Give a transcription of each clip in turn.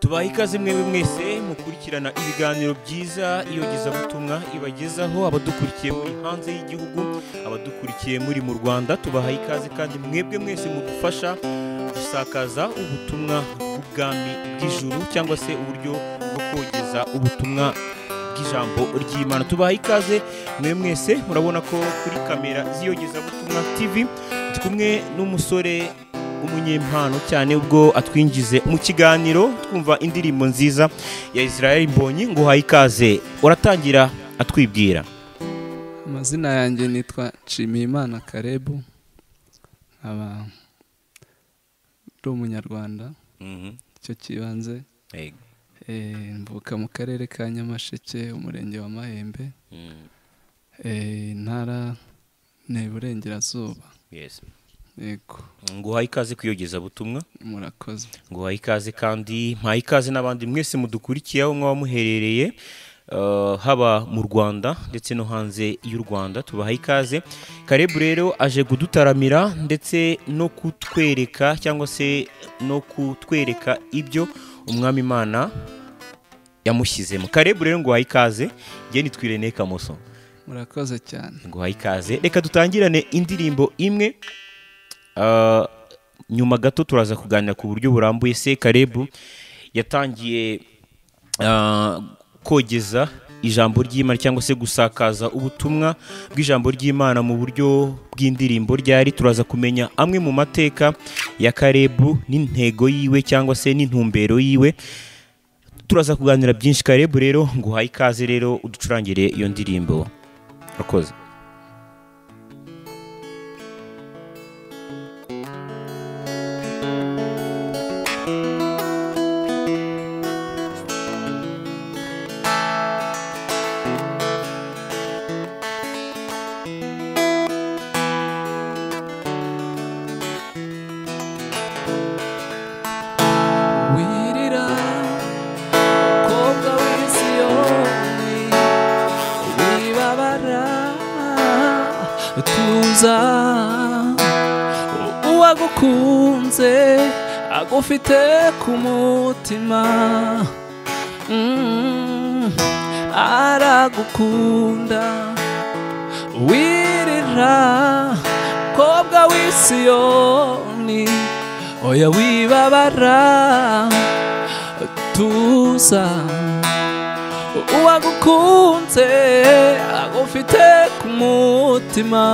Tubaha ikaze mwebwe mwese mukurikirana ibiganiro byiza iyogezabutumwa ibagezaho, abadukurikiye muri hanze y'igihugu, abadukurikiye muri mu Rwanda, tubaha ikaze kandi mwebwe mwese mudufasha gusakaza ubutumwa bw'ubwami bw'ijuru cyangwa se uburyo bwo kogeza ubutumwa bw'ijambo ry'Imana. Tubaha ikaze mwe mwese. Murabona ko kuri kamera z'iyogezabutumwa TV ndi kumwe n'umusore umunyempano cyane, ubwo atwinjize mu kiganiro twumva indirimbo nziza ya Israel Mbonyi. Nguhaye ikaze, uratangira atwibwira. Amazina yanjye nitwa Nshimiyimana Karebu, nkaba ndi umunyarwanda. Icyo kibanze. Mvuka mu karere ka Nyamasheke, umurenge wa Mahembe, intara ni Iburengerazuba. Yego. Nguhaye ikaze kwiyogeza butumwa. Murakoze. Nguhaye ikaze kandi mpaye ikaze n'abandi mwese mudukurikiye aho mwaba muherereye, haba mu Rwanda ndetse no hanze y'u Rwanda, tubahaye ikaze. Karebu rero aje kudutaramira ndetse no kutwereka cyangwa se no kutwereka ibyo Umwami Imana yamushyizemo. Karebu rero nguhaye ikaze, nge nitwa Irene Kamoso. Murakoze cyane. Nguhaye ikaze. Reka dutangirane indirimbo imwe. Nyuma gato turaza kuganira ku buryo burambuye se Karebu yatangiye kogeza ijambo ry'Imana cyangwa se gusakaza ubutumwa bw'ijambo ry'Imana mu buryo bw'indirimbo ryari. Turaza kumenya amwe mu mateka ya Karebu n'intego yiwe cyangwa se n'intumbero yiwe. Turaza kuganira byinshi. Karebu rero nguhaye ikaze, rero uducurangire iyo ndirimbo. Urakoze. Wirira kobwa w'Isiyoni, wibabara tuza, uwagukunze agufite ku mutima, aragukunda. Wirira kobwa w'Isiyoni, oya wibabara tuza, uwagukunze agufite ku mutima,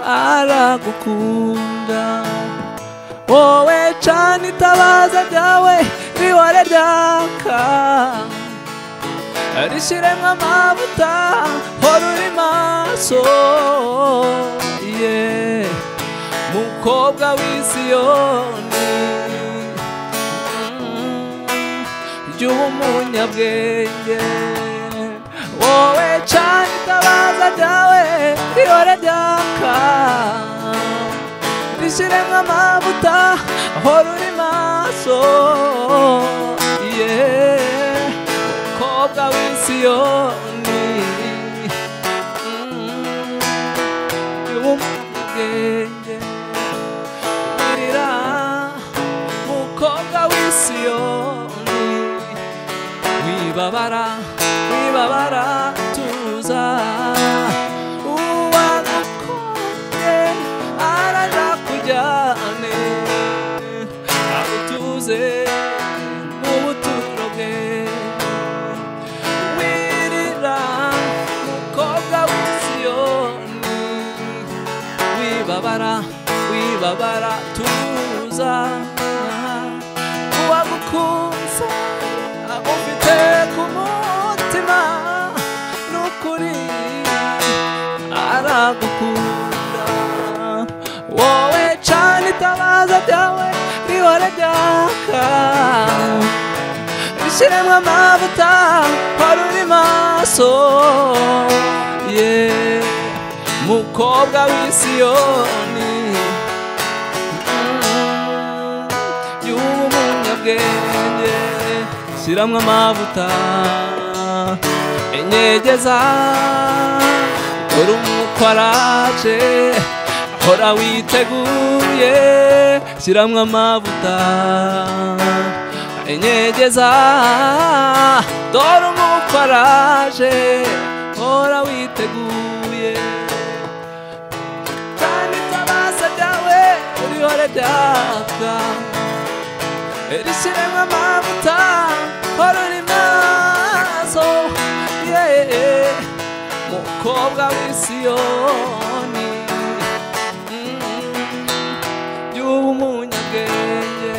aragukunda. Wowe cana itabaza ryawe rihore ryaka, rishiremo amavuta, hora uri maso, yeah. Mukobwa w'Isiyoni, jya umunyabwenge. Wowe cana itabaza ryawe rihore ryaka, rishiremo amavuta, hora uri maso, yeah. Mukobwa w'Isiyoni, jya umunyabwenge. Wirira mukobwa w'Isiyoni, wibabara wibabara tuza, uwagukunze araja kujyane, agutuze mu buturo bwe. Wirira mukobwa w'Isiyoni, wibabara wibabara tuza, uwagukunze agufite ku mutima, n'ukuri aragukunda. Wowe cana itabaza ryawe rihore ryaka, rishiremo amavuta, hora uri maso, yeah. Mukobwa w'Isiyoni, y'umunyabwenge, shyiramo amavuta, enyegeza, dore umwuka araje. Hora witeguye shyiramo amavuta enyegeza dore umukwe araje hora witeguye kandi itabaza ryawe rihore ryaka rishyiremo amavuta hora uri maso yeah. Mukobwa w'i Siyoni y'ubu umunyabwenge.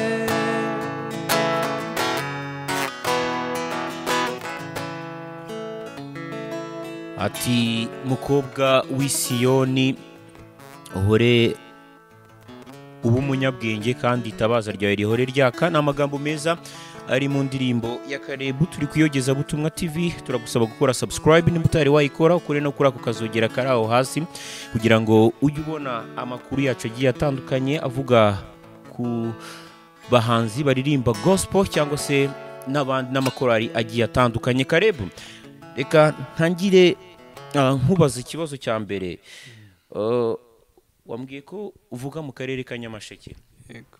Ati mukobwa w'i Siyoni uhore uba umunyabwenge kandi itabaza ryawe rihore ryaka. Ni amagambo meza ari mu ndirimbo ya Karebu. Turi kuyogeza butumwa TV, turagusaba gukora subscribe niba utari wayikora, ukore no kuri ako kazogera kari aho hasi kugira ngo ujye ubona amakuru yacu agiye atandukanye avuga ku bahanzi baririmba gospel cyangwa se n'abandi n'amakorali agiye atandukanye. Karebu, reka ntangire nkubaza ikibazo cya mbere. Wambwiye ko uvuga mu karere ka Nyamasheke. Yego.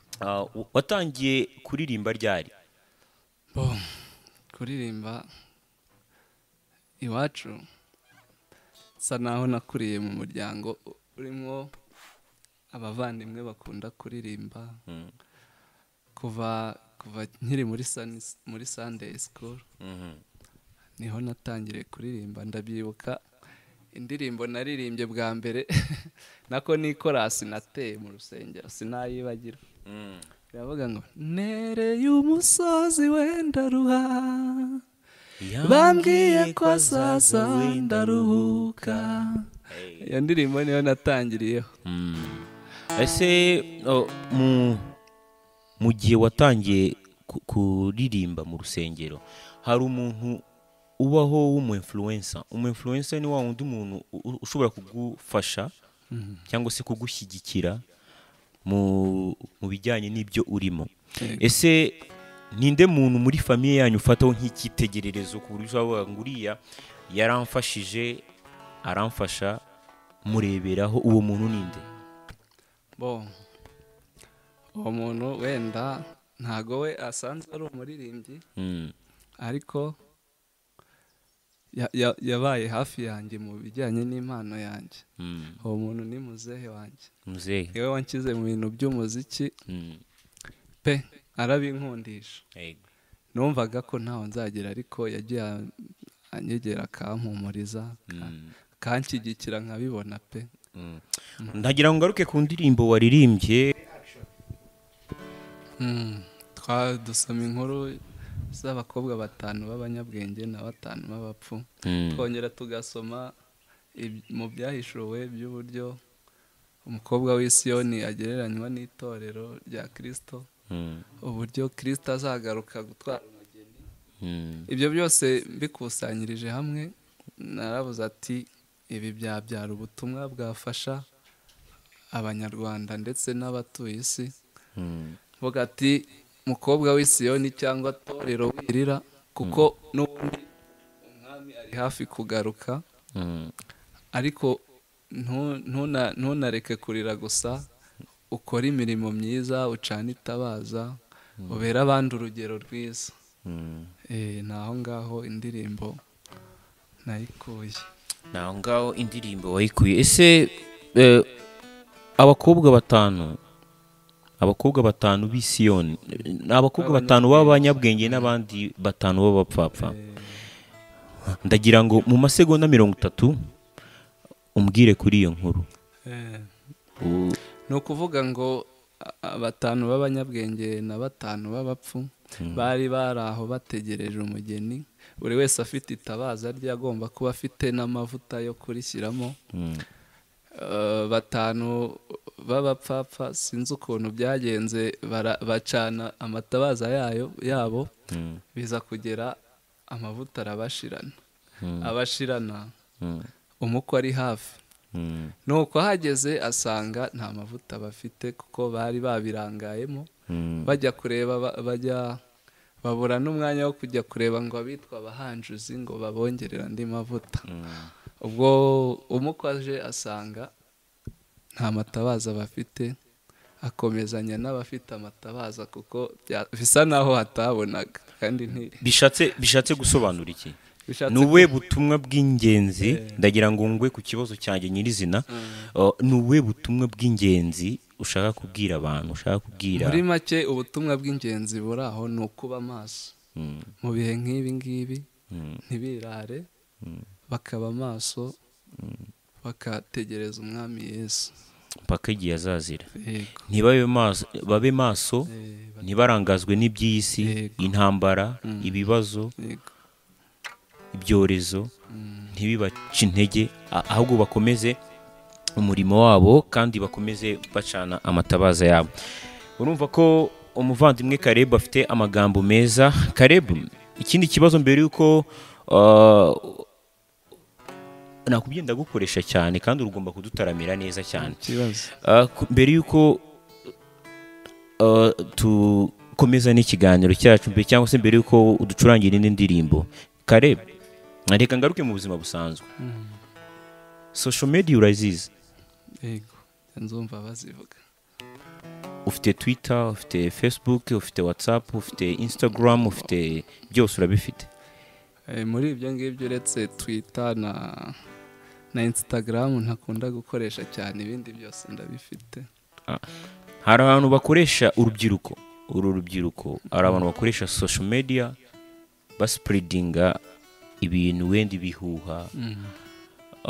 Watangiye kuririmba ryari? Bo, kuririmba iwacu sa naho nakuriye mu muryango urimo abavandimwe bakunda kuririmba. Kuva nkiri muri Sunday school niho natangiriye kuririmba. Ndabyibuka indirimbo naririmbye bwa mbere nako ni korasi nateye mu rusengero sinayibagira. Biravuga ngo nereye umusozi wenda ruha bambwiye ko azaza ndaruhuka. Iyo ndirimbo niyo natangiriyeho. Ese mu gihe watangiye kuririmba mu rusengero hari umuntu ubaho w'umu-influencer? Umu-influencer ni wa wundi muntu ushobora kugufasha cyangwa se kugushyigikira mu bijyanye n'ibyo urimo. Ese ninde muntu muri famiye yanyu ufataho nk'icyitegererezo ku buryo ushobora ngo uriya yaramfashije aramfasha mureberaho, uwo muntu ninde? Bo, uwo muntu wenda ntago we asanzwe ari umuririmbyi, ariko yabaye hafi yanjye mu bijyanye n'impano yanjye. Uwo muntu ni muzehe wanjye. Muzehe niwe wanshyize mu bintu by'umuziki pe, arabinkundisha. Numvaga ko ntaho nzagera, ariko yagiye anyegera akampumuriza, akanshyigikira nkabibona pe. Ndagira ngo ngaruke ku ndirimbo waririmbye. Dusoma inkuru z'abakobwa batanu b'abanyabwenge na batanu b'abapfu, twongera tugasoma mu byahishuwe by'uburyo umukobwa w'i Siyoni agereranywa n'itorero rya Kristo, uburyo Kristo azagaruka gutwara umugeni. Ibyo byose mbikusanyirije hamwe narabuze ati ibi byabyara ubutumwa bwafasha abanyarwanda ndetse n'abatuye isi. Mvuga ati mukobwa w'i Siyoni cyangwa torero wirira, kuko n'ubundi umwami ari hafi kugaruka, ariko ntunareke kurira gusa, ukore imirimo myiza, ucane itabaza, ubere abandi urugero rwiza. Naho ngaho indirimbo nayikuye. Naho ngaho indirimbo wayikuye. Ese abakobwa batanu b'i Siyoni, abakobwa batanu b'abanyabwenge n'abandi batanu b'abapfapfa, ndagira ngo mu masegonda 30 umbwire kuri iyo nkuru. Ni ukuvuga ngo batanu b'abanyabwenge na batanu b'abapfu bari bari aho bategereje umugeni, buri wese afite itabaza rye agomba kuba afite n'amavuta yo kurishyiramo. Batanu b'abapfapfa sinzi ukuntu byagenze, bacana amatabaza yabo, biza kugera amavuta arabashirana. Abashirana umukwe ari hafi. Nuko ahageze asanga nta mavuta bafite kuko bari babirangayemo, bajya kureba bajya babura n'umwanya wo kujya kureba ngo abitwa abahanjuzi ngo babongerera andi mavuta. Ubwo umukwe aje asanga nta matabaza bafite, akomezanya n'abafite amatabaza kuko bisa naho hatabonaga. Kandi bishatse gusobanura iki? Ni ubuhe butumwa bw'ingenzi? Ndagira ngo ngwe ku kibazo cyanjye nyirizina. Ni ubuhe butumwa bw'ingenzi ushaka kubwira abantu, ushaka kubwira? Muri make ubutumwa bw'ingenzi buri aho ni ukuba maso mu bihe nk'ibi ngibi, ntibirare, bakaba maso, bakategereza umwami Yesu mpaka igihe azazira. Ntibabe maso, babe maso, ntibarangazwe n'iby'isi, intambara, ibibazo, ibyorezo, ntibibace intege, ahubwo bakomeze umurimo wabo kandi bakomeze bacana amatabaza yabo. Urumva ko umuvandimwe Caleb afite amagambo meza. Caleb, ikindi kibazo mbere yuko nakubwiye ndagukoresha cyane kandi urugomba kudutaramira neza cyane. Mbere yuko tukomeza n'ikiganiro cyacu cyangwa se mbere yuko uducurangira indi ndirimbo, Caleb, reka ngaruke mu buzima busanzwe. Social media urazizi? Yego, nzumva bazivuga. Ufite Twitter, ufite Facebook, ufite WhatsApp, ufite Instagram, ufite byose urabifite? Muri ibyo ngibyo uretse Twitter na Instagram ntakunda gukoresha cyane, ibindi byose ndabifite. Hari abantu bakoresha urubyiruko, uru rubyiruko hari abantu bakoresha social media baspreadinga ibintu wenda ibihuha.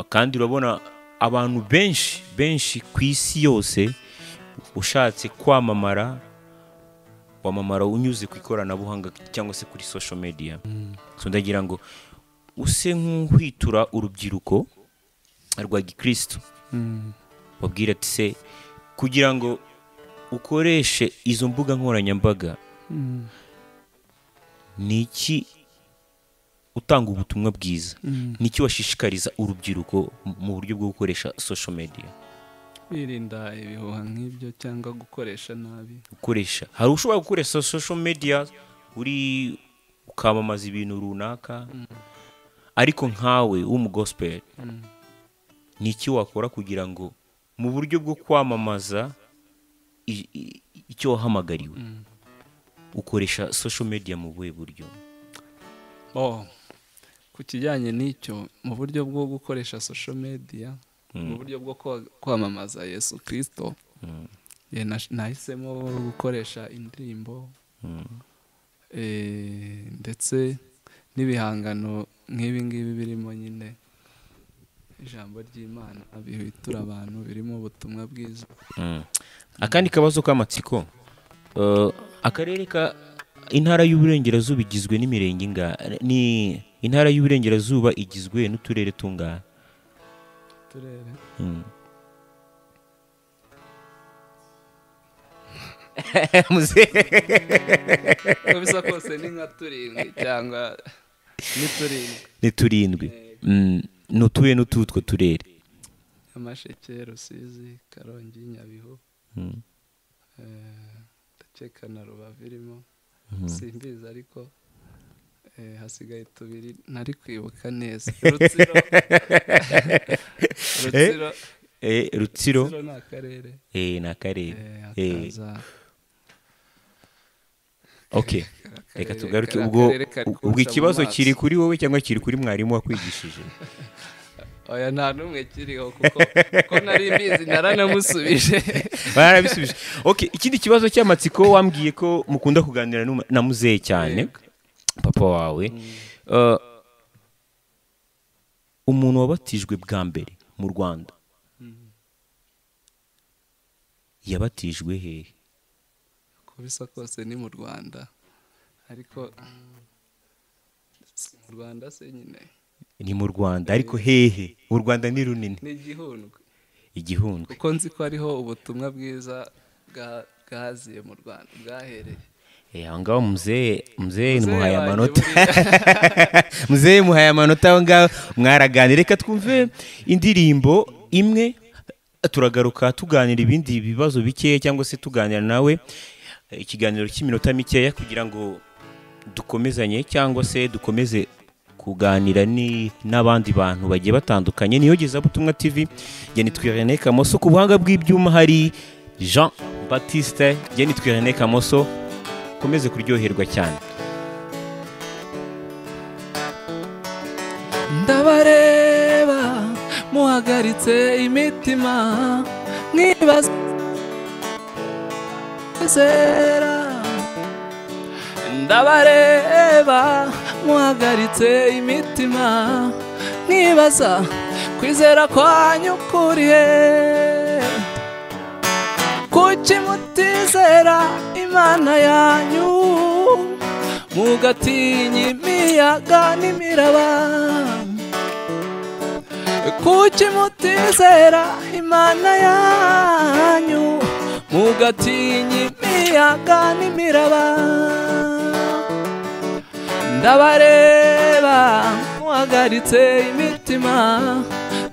Kandi urabona abantu benshi benshi ku isi yose, ushatse kwamamara wamamara unyuze ku ikoranabuhanga cyangwa se kuri social media. So ndagira ngo use nk'uhwitura urubyiruko rwa Gikristo, wabwira ati se kugira ngo ukoreshe izo mbuga nkoranyambaga niki utanga ubutumwa bwiza, niki washishikariza urubyiruko mu buryo bwo gukoresha social media? Kwirinda ibihuha nk'ibyo cyangwa gukoresha nabi. Gukoresha, hari ushobora gukoresha social media uri ukamamaza ibintu runaka, ariko nkawe w'umugospel niki wakora kugira ngo mu buryo bwo kwamamaza icyo wahamagariwe ukoresha social media mu buhe buryo? Ku kijyanye n'icyo, mu buryo bwo gukoresha social media, mu buryo bwo kwamamaza Yesu Kristo, nahisemo gukoresha indirimbo ndetse n'ibihangano nk'ibi ngibi birimo nyine ijambo ry'Imana bihwitura abantu, birimo ubutumwa bwiza. Akandi kabazo k'amatsiko, akarere ka intara y'Uburengerazuba igizwe n'imirenge ingahe? Ni intara y'Uburengerazuba igizwe n'uturere tungahe? Turere bisa kose ni nka turindwi cyangwa ni turindwi. Ni turindwi. Nutuye n'ututwo turere? Nyamasheke, Rusizi, Karongi, Nyabihu, ndakeka na Rubavu irimo, simbizi ariko hasigaye tubiri ntari kwibuka neza. Rutsiro. Rutsiro ni akarere. Ni akarere. Okay, reka tugaruke. Ubwo ikibazo kiri kuri wowe cyangwa kiri kuri mwarimu wakwigishije? Oya, nta n'umwe kiriho kuko nari mbizi, naranamusubije. Barabisubije. Okay, ikindi kibazo cy'amatsiko, wambwiye ko mukunda kuganira na muzehe cyane, papa wawe. Umuntu wabatijwe bwa mbere mu Rwanda yabatijwe hehe? Ko bisa kose ni mu Rwanda, ariko si mu Rwanda se nyine. Ni mu Rwanda ariko hehe? U Rwanda ni runini. Ni Igihundwe. Igihundwe. Kuko nzi ko ariho ubutumwa bwiza bwaziye mu Rwanda, bwahereye. Aho ngaho muzehe muhaye amanota. Muzehe muhaye amanota aho ngaho mwaraganira. Reka twumve indirimbo imwe, turagaruka tuganira ibindi bibazo bikeya cyangwa se tuganira nawe ikiganiro cy'iminota mikeya kugira ngo dukomezanye cyangwa se dukomeze kuganira n'abandi bantu bagiye batandukanye. Ni Iyogezabutumwa TV, njye nitwa Irene Kamoso, ku buhanga bw'ibyuma hari Jean Baptiste, njye nitwa Irene Kamoso. Komeze kuryoherwa cyane. Ndabareba muhagaritse imitima mwibaza, ndabareba muhagaritse imitima mwibaza kwizera kwanyu kurihe, kuki mutizera Imana yanyu mugatinya imiyaga n'imiraba, kuki mutizera Imana yanyu mugatinya imiyaga n'imiraba. Ndabareba muhagaritse imitima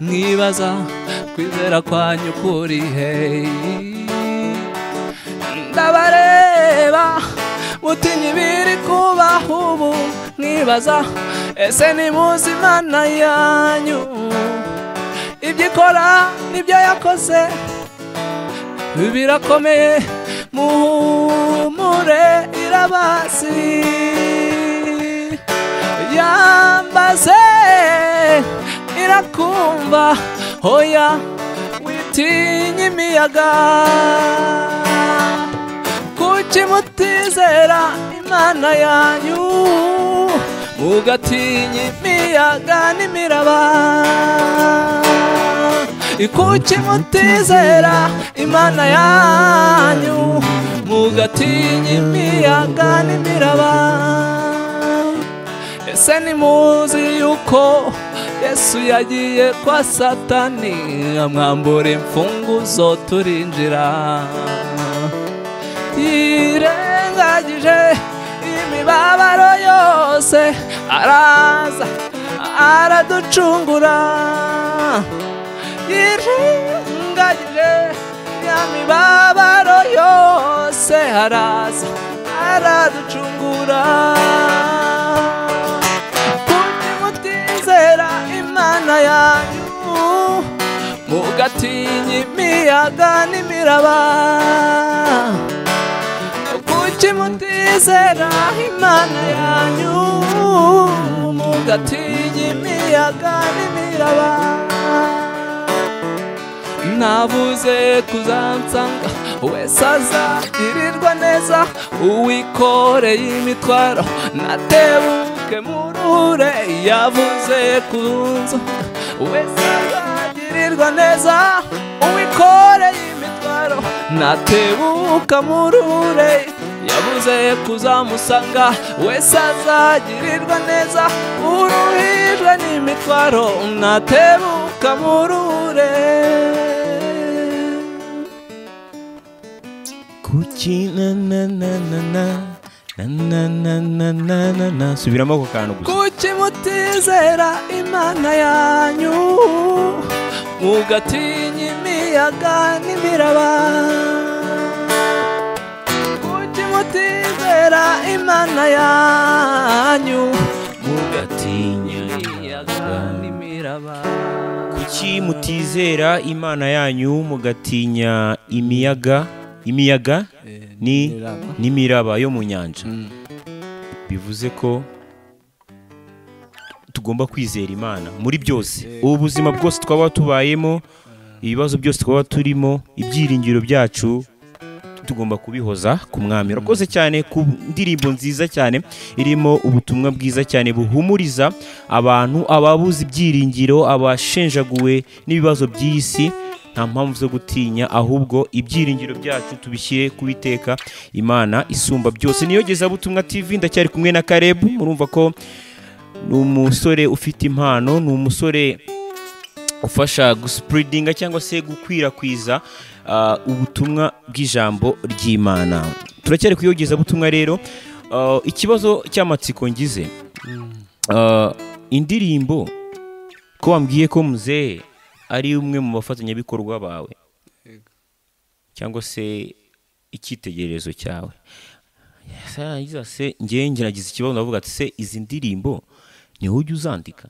mwibaza kwizera kwanyu kurihe, ndabareba mutinya ibiri kubaho ubu mwibaza ese nimuzi Imana yanyu, ibyo ikora nibyo yakoze birakomeye, muhumure irabasi, yambaze irakumva, hoya witinya imiyaga, kuki mutizera Imana yanyu mugatinya imiyaga n'imiraba, kuki mutizera Imana yanyu mugatinya imiyaga n'imiraba. Ese nimuzi yuko Yesu yagiye kwa Satani amwambura imfunguzo turinjira, yirengagije imibabaro yose araza araducungura, yirengagije ya mibabaro yose araza araducungura. Kuki mutizera Imana yanyu mugatinya imiyaga n'imiraba, kuki mutizera Imana yanyu mugatinya imiyaga n'imiraba. Navuze kuzansanga wese azagirirwa neza, uwikoreye imitwaro natebuke muruhure, yavuze kuzansanga wese azagirirwa neza, uwikoreye imitwaro natebuka muruhure, yavuze kuzamusanga wese azagirirwa neza, uruhijwe n'imitwaro natebuka muruhure. Kuki na na na na na na na na na na na, subiramo ako kantu gusa. Kuki mutizera Imana yanyu mugatinya imiyaga n'imiraba, kuki mutizera Imana yanyu mugatinya imiyaga n'imiraba, kuki mutizera Imana yanyu mugatinya imiyaga, imiyaga ni n'imiraba yo mu nyanja. Bivuze ko tugomba kwizera Imana muri byose, ubu buzima bwose twaba tubayemo, ibibazo byose twaba turimo, ibyiringiro byacu tugomba kubihoza ku Mwami. Urakoze cyane ku ndirimbo nziza cyane irimo ubutumwa bwiza cyane buhumuriza abantu, ababuze ibyiringiro, abashenjaguwe n'ibibazo by'isi. Nta mpamvu zo gutinya, ahubwo ibyiringiro byacu tubishyire ku Uwiteka Imana isumba byose. Ni Iyogezabutumwa TV, ndacyari kumwe na Caleb. Murumva ko ni umusore ufite impano, ni umusore ufasha guspreadinga cyangwa se gukwirakwiza ubutumwa bw'ijambo ry'Imana. Turacyari ku Iyogezabutumwa rero. Ikibazo cy'amatsiko ngize, indirimbo ko wambwiye ko muzehe ari umwe mu bafatanyabikorwa bawe cyangwa se icyitegererezo cyawe, se ngiye ngeragize ikibazo ndavuga ati se izi ndirimbo Ni wowe ujya uzandika?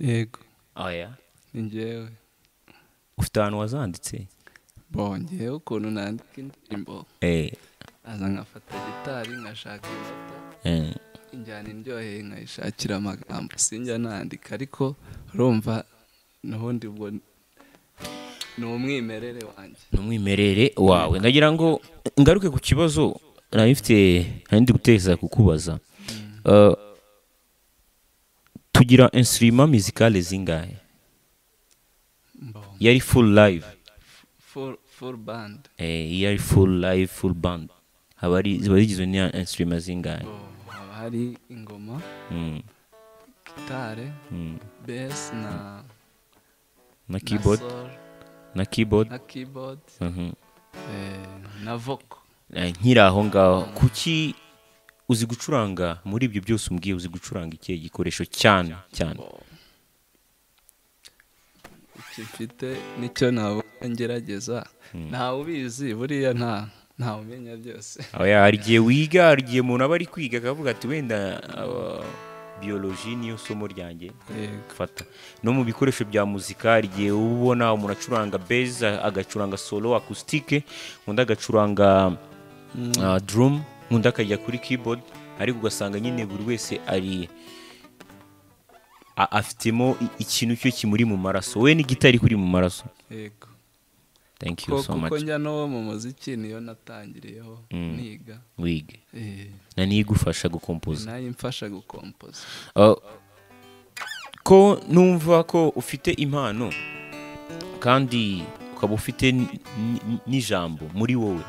Yego. Oya. Ni njyewe. Ufite ahantu wazanditse? Bo, njyewe ukuntu nandika indirimbo, aza nkafata gitari nkashaka inota, injyana indyoheye nkayishakira amagambo, sinjya nandika, ariko urumva n'ubundi ubwo ni umwimerere wanjye. Ni umwimerere wawe. Ndagira ngo ngaruke ku kibazo nari mfite, nari ndi gutekereza kukubaza. Tugira instrument musicale zingahe? Yari full live. Full band. Yari full live, full band. Haba ari ziba zigizwe na instrument zingahe? Haba hari ingoma, gitare, bass na keyboard, na keyboard, na keyboard, na vocal. Nkiri aho ngaho, kuki uzi gucuranga muri ibyo byose umbwiye, uzi gucuranga ikihe gikoresho cyane cyane? Iki mfite nicyo ntabwo ngerageza, ntawe ubizi buriya, nta umenya byose. Oya, hari igihe wiga, hari igihe umuntu aba ari kwiga akavuga ati wenda biologie niyo somo ryanjye fata. No mu bikoresho bya muzika hari igihe ubona umuntu acuranga bass, agacuranga solo acoustique, undi agacuranga drum, undi akajya kuri keyboard, ariko ugasanga nyine buri wese ari afitemo ikintu cyo kimuri mu maraso. We ni gitari kuri mu maraso. Yego. Thank you so much. Kuko njya no mu muziki niyo natangiriyeho niga. Wiga. Na nigufasha gukompoza. Nayo imfasha gukompoza. Ko numva ko ufite impano kandi ukaba ufite n'ijambo muri wowe.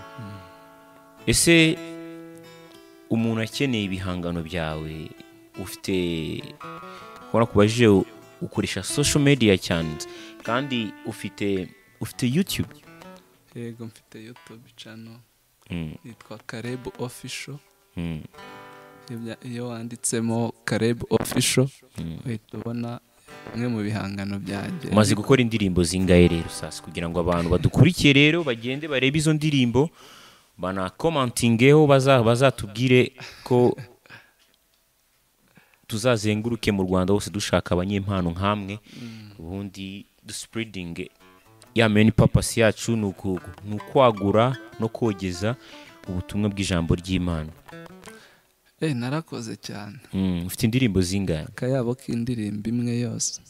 Ese umuntu akeneye ibihangano byawe, ufite ubona kubajije ukoresha social media cyane kandi ufite YouTube? Yego, mfite YouTube channel yitwa Caleb Official. Iyo wanditsemo Caleb Official uhita ubona bimwe mu bihangano byanjye. Umaze gukora indirimbo zingahe rero sasa, kugira ngo abantu badukurikiye rero bagende barebe izo ndirimbo, banakomentingeho, bazatubwire ko tuzazenguruke mu Rwanda hose dushaka abanyempano nkamwe, ubundi duspreading ya main purpose yacu ni ukwagura no kogeza ubutumwa bw'ijambo ry'Imana. Narakoze cyane. Ufite indirimbo zingahe? Akayabo k'indirimbo imwe yose.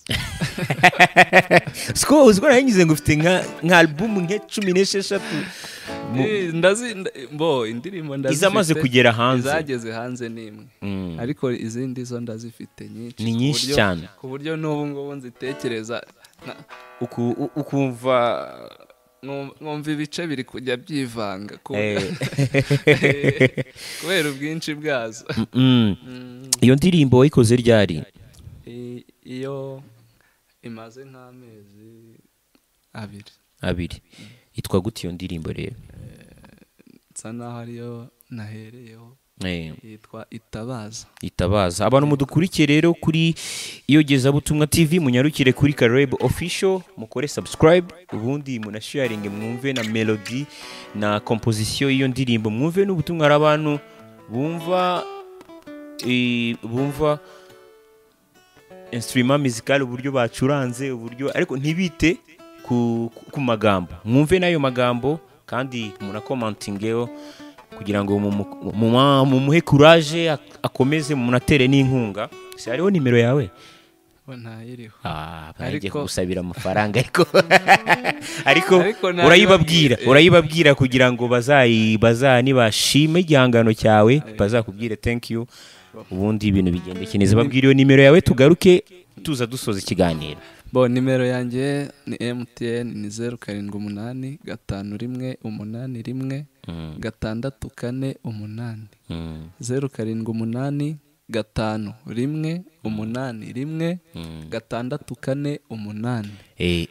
Siko uziko naringize ngo ufite nka album nke 16. Ndazi bo indirimbo ndazifite. Izamaze kugera hanze. Izageze hanze ni imwe. Ariko izindi zo ndazifite nyinshi. Ni nyinshi cyane. Ku buryo n'ubu ngubu nzitekereza ukumva nkumva ibice biri kujya byivanga kubera ubwinshi bwazo. Iyo ndirimbo wayikoze ryari? Iyo imaze nk'amezi abiri. Itwa gute iyo ndirimbo rero? Nsa naho ariyo nahereyeho. Yitwa Itabaza. Itabaza. Abantu mudukurikiye rero kuri Iyogezabutumwa TV, munyarukire kuri Caleb Official, mukore subscribe, ubundi munasharinge, mwumve na melody na composition y'iyo ndirimbo, mwumve n'ubutumwa ari abantu bumva bumva instrument musical uburyo bacuranze uburyo, ariko ntibite ku magambo, mwumve nayo magambo kandi munakomentingeho kugira ngo mumuhe courage akomeze, munatere n'inkunga. Se hariho nimero yawe? Ntayiriho. Ariko gusabira amafaranga, ariko ariko urayibabwira kugira ngo nibashime igihangano cyawe bazakubwire thank you, ubundi ibintu bigendeke neza. Babwira iyo nimero yawe tugaruke tuza dusoza ikiganiro. Bo, nimero yanjye ni MTN ni 078 51 81 648. 078 51 81 648.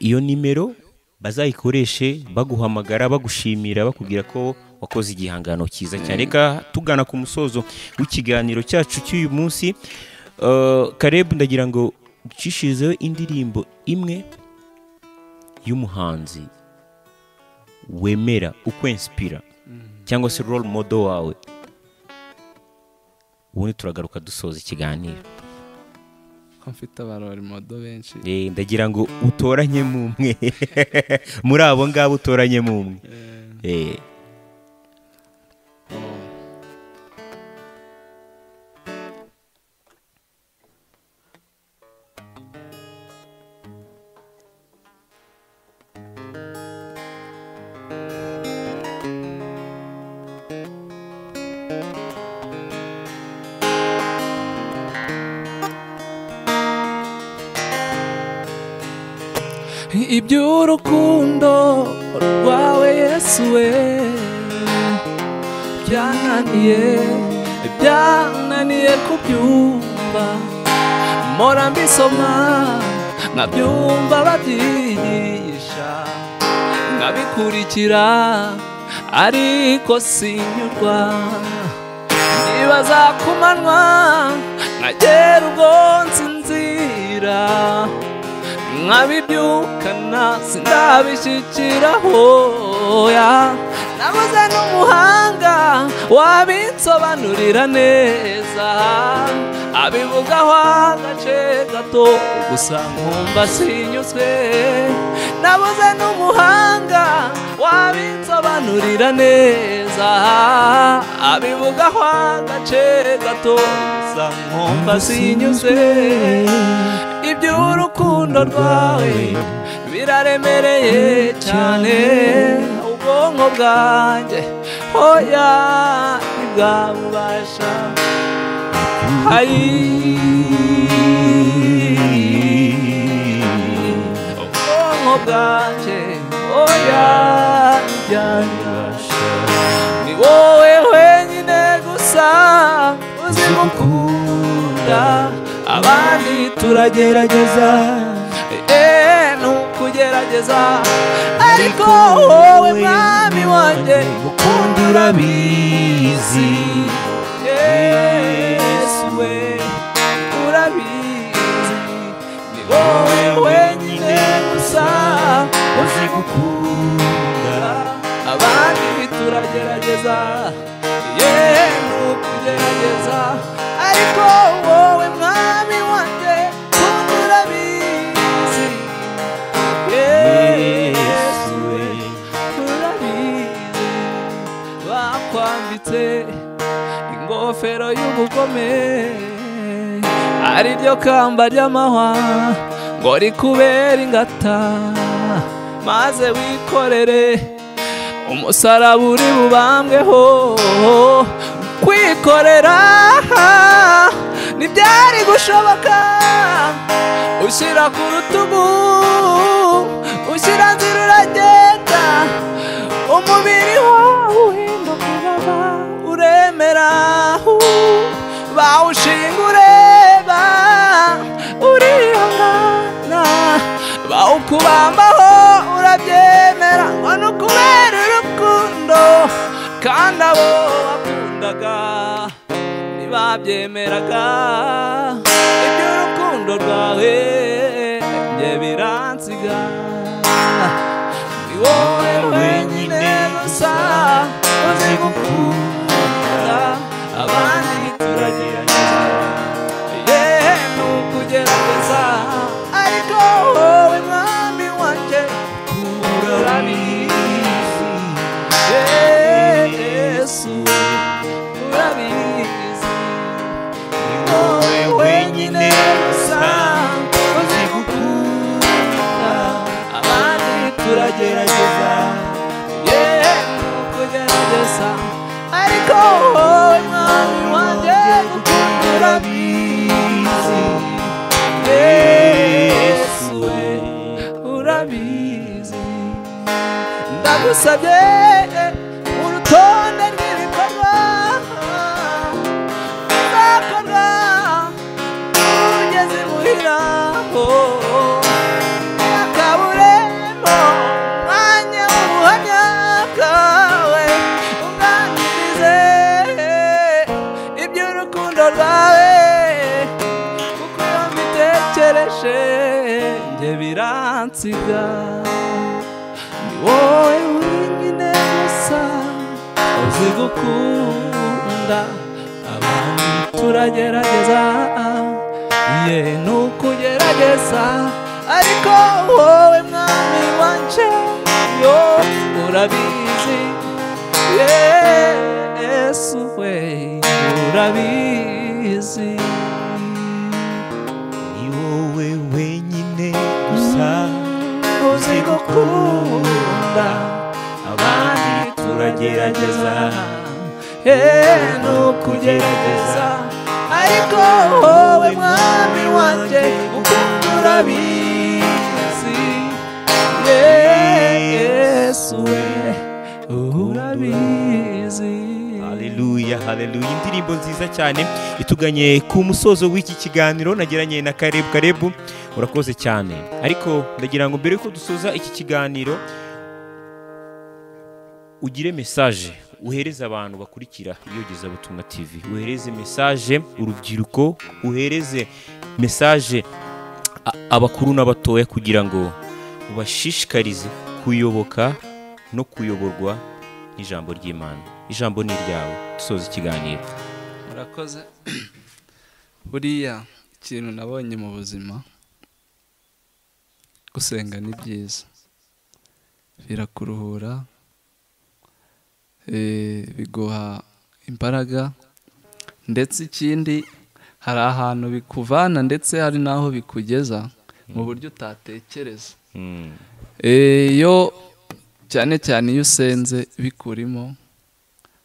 Iyo nimero bazayikoreshe baguhamagara, bagushimira, bakubwira ko wakoze igihangano cyiza cyane. Reka tugana ku musozo w'ikiganiro cyacu cy'uyu munsi. Caleb, ndagira ngo ucishizeho indirimbo imwe y'umuhanzi wemera, ukwenspira cyangwa se role model wawe, ubundi turagaruka dusoza ikiganiro. Ko mfite aba role model benshi. Ndagira ngo utoranye mu umwe muri abo ngabo, utoranye mu umwe. Iby'urukundo rwawe Yesu we byananiye kubyumva, mpora mbisoma nkabyumva babyigisha nkabikurikira ariko sinyurwa, nibaza ku manywa nkagera ubwo nsinzira, nkabibyukana sindabishyikiraho ya nabuze n'umuhanga wabinsobanurira neza, abivugaho agace gato gusa nkumva sinyuzwe, nabuze n'umuhanga wabinsobanurira neza, abivugaho agace gato gusa nkumva sinyuzwe. Iby'urukundo rwawe biraremereye cyane, ubwonko bwanjye oya ntibwabubasha. Ubwonko bwanjye oya ntibwabubasha. Ni wowe wenyine gusa uzi gukunda, abandi turagerageza, nukugerageza, ariko wowe mwami wanjye gukunda urabizi, Yesu we urabizi, ni wowe wenyine gusa uzi gukunda, abandi turagerageza, nukugerageza, ariko wowe mwami wanjye gukunda urabizi, Yesu we urabizi. Bakwambitse ingofero y'ubugome ari ryo kamba ry'amahwa ngo rikubere ingata, maze wikorere umusaraba uri bubambweho. Kwikorera ntibyari gushoboka, ushyira ku rutugu ushyira nzira uragenda, umubiri wawe uhinduka ubaba uremera, bawushinga ureba urihangana, bawukubambaho urabyemera ngo ni ukubera urukundo, kandi abo wakundaga ntibabyemeraga. Iby'urukundo rwawe njye biransiga, ni wowe wenyine gusa uzi gukunda, abandi turagerageza, nukugerageza, ariko wowe mwami wanjye urabizi, Yesu urabizi, ni wowe wenyine gusa uzi gukunda, abandi turagerageza, nukugerageza, ariko wowe mwami wanjye gukunda urabizi, Yesu we urabizi. Ndagusabye urutonde rw'ibikorwa bizakorwa ugeze imuhira, akaburemo umwanya w'ubuhamya bwawe, unganirize iby'urukundo rwawe, kuko iyo mbitekereje njye biransiga. Ni wowe wenyine gusa uzi gukunda, abandi turagerageza, Ye nukugerageza, ariko wowe mwami wanje yo urabizi. Yesu we urabizi. Ni wowe wenyine gusa uzi gukunda, abandi turagerageza. Nukugerageza, ariko wowe mwami wanje ukunda urabizi. Yesu we urabizi. Haleluya, haleluya. Indirimbo nziza cyane ituganye ku musozo w'iki kiganiro nagiranye na Karebu. Karebu, urakoze cyane. Ariko ndagira ngo mbere yuko dusoza iki kiganiro ugire message uhereze abantu bakurikira Iyogezabutumwa TV, uhereze message urubyiruko, uhereze message abakuru n'abatoya, kugira ngo ubashishikarize kuyoboka no kuyoborwa n'ijambo ry'Imana. Ijambo ni iryawe, dusoza ikiganiro. Murakoze. Buriya ikintu nabonye mu buzima, gusenga ni byiza, birakuruhura, biguha imbaraga, ndetse ikindi hari ahantu bikuvana, ndetse hari n'aho bikugeza mu buryo utatekereza. Iyo cyane cyane iyo usenze bikurimo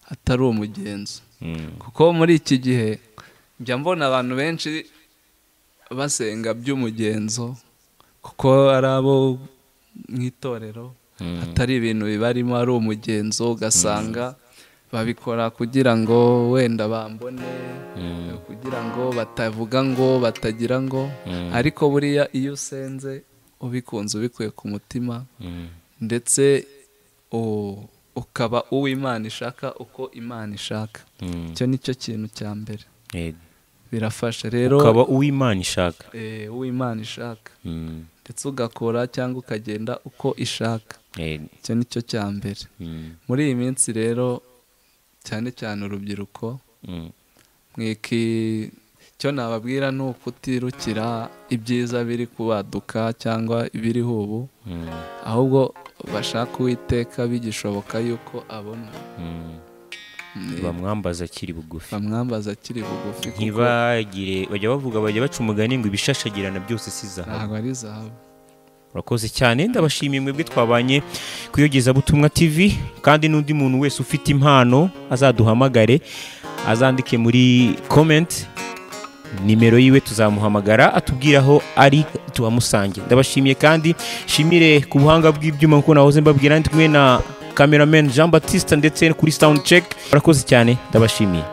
atari umugenzo, kuko muri iki gihe njya mbona abantu benshi basenga by'umugenzo, kuko ari abo mu itorero, atari ibintu bibarimo, ari umugenzo, ugasanga babikora kugira ngo wenda bambone, kugira ngo batavuga ngo batagira ngo. Ariko buriya iyo usenze ubikunze ubikuye ku mutima, ndetse ukaba uw'Imana ishaka uko Imana ishaka, icyo nicyo kintu cya mbere birafasha. Rero ukaba uw'Imana ishaka, uw'Imana ishaka, ndetse ugakora cyangwa ukagenda uko ishaka, icyo nicyo cya mbere. Muri iyi minsi rero cyane cyane urubyiruko, mwiki cyo nababwira ni ukutirukira ibyiza biri kubaduka cyangwa ibiriho ubu, ahubwo bashaka Uwiteka bigishoboka yuko abona. Bamwambaza akiri bugufi, bamwambaza akiri bugufi. Ntibagire bajya bavuga, bajya baca umugani ngo ibishashagirana byose si zahabu. Ntabwo ari zahabu. Urakoze cyane, ndabashimiye mwebwe twabanye ku Iyogezabutumwa TV, kandi n'undi muntu wese ufite impano azaduhamagare, azandike muri comment nimero yiwe, tuzamuhamagara atubwira aho ari tubamusange. Ndabashimiye kandi shimire ku buhanga bw'ibyuma nkuko nahoze mbabwira, ndi kumwe na cameraman Jean Baptiste ndetse kuri sound check. Urakoze cyane, ndabashimiye.